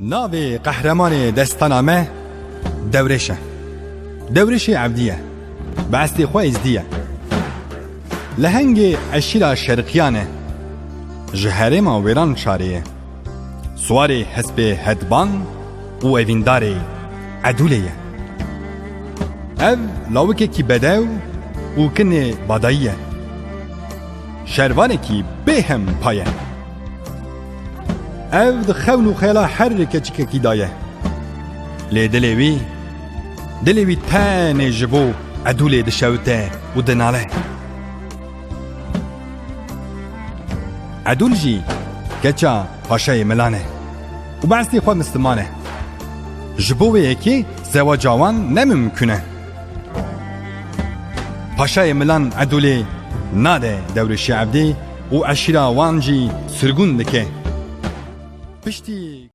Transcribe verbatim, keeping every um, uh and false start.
Navê qehremanê destana me Dewrêş e. Dewrêşê Evdî ye. Bi eslê xwe Êzdî ye. Lehengê eşîra Şerqiyan e. Ji herêma Wêranşarê ye. Siwarê hespê hedban û evîndarê Edûlê ye. Ev lawikekî bedew û kinê badayî ye. Şervanekî bêhem pa ye. Ev di xewn û xeyala her keçikekî de ye. Lê dilê wî, dilê wî tenê ji bo Edûlê dişewite û dinale. Edûl jî keça Paşayê Milan e û bi eslê xwe Misliman e. Ji bo wê yekê zewaca wan ne mimkun e. Paşayê Milan Edûlê nade Dewrêşê Evdî û eşîra wan jî sirgûn dike. Piştî